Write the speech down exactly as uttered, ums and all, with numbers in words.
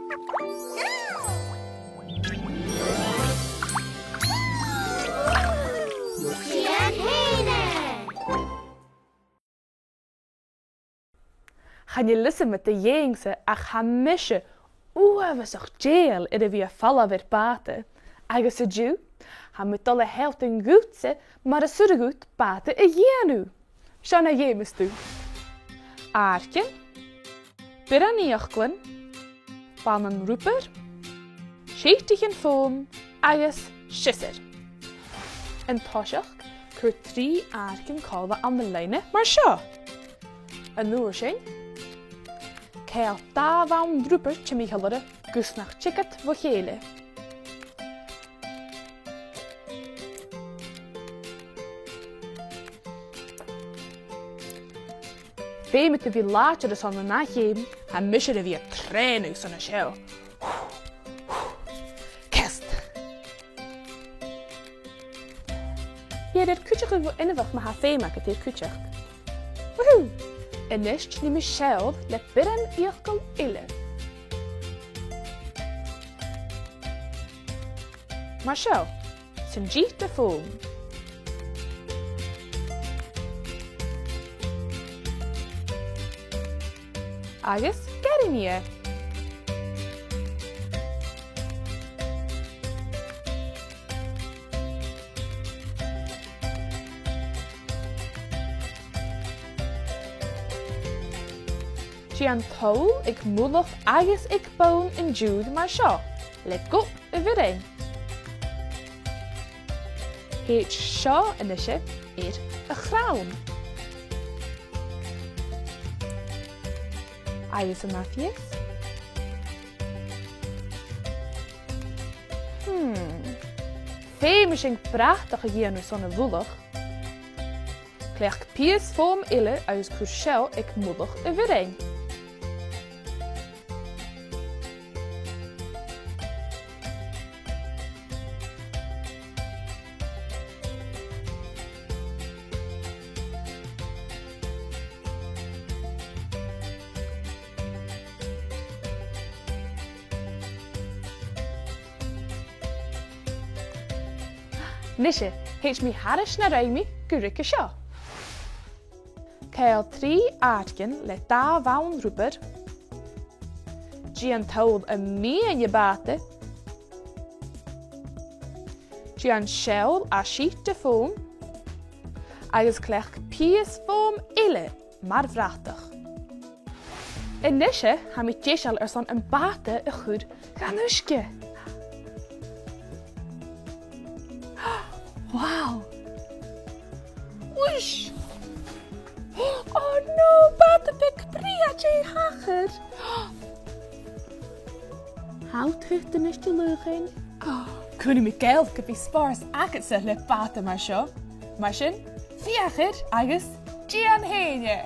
Dèan fhèin e! Chan eil fhios agam dè tha mise, ach tha mise uabhasach dèidheil air a bhith a' falbh air bàta, agus an-diugh, tha mi a' dol a shealltainn dhutsa mar as urrainn dhut bàta a dhèanamh. Seo na dh'fheumas tu. Àircean, bioran fhiaclan, bannan rubair, sìtichean fòm agus siosar. An toiseach, cuir trì àircean còmhla ann an loidhne mar seo. An uair sin, ceangail dà bhann rubair timcheall orra gus nach tig iad bho chèile. Feumaidh tu a bhith làidir airson an ath cheum, tha mise air a bhith a' trèanadh son a seo. Ceart. Bidh e air cuideachadh bho inbheach ma tha feum agad air cuideachd. Woohoo! A-nis nì mi seòl le bioran fhiaclan eile. Mar seo, san t-sìde fòm. Agus gearraidh mi e. Dèan toll aig mullach agus aig bonn an diùir mar seo, le gob a' bhiorain. Thèid seo a-nise air a' chrann. Agus an ath-fhios. Hmm. Feumaidh sinn bratach a dhèanamh son a' mhullach. Cleachd pìos fòm eile agus cuir seo aig mullach a' bhiorain. Nise, thèid mi thairis na rinn mi gu ruige seo. Ceangail trì àircean le dà bhann rubair. Dèan toll am meadhan a' bhàta. Dèan seòl à sìde fòm. Agus cleachd pìos fòm eile mar bhratach. A-nise, tha mi deiseil airson am bàta a chur dhan uisge. Wow! Whoosh! Oh no, bàta beag brèagha a thachair! Tha thu a' tuiteam a-nis, a luachainn. Cuimhnich gu bheil spòrs agadsa le bàta mar seo. Mar sin, feuch air agus dèan fhèin e!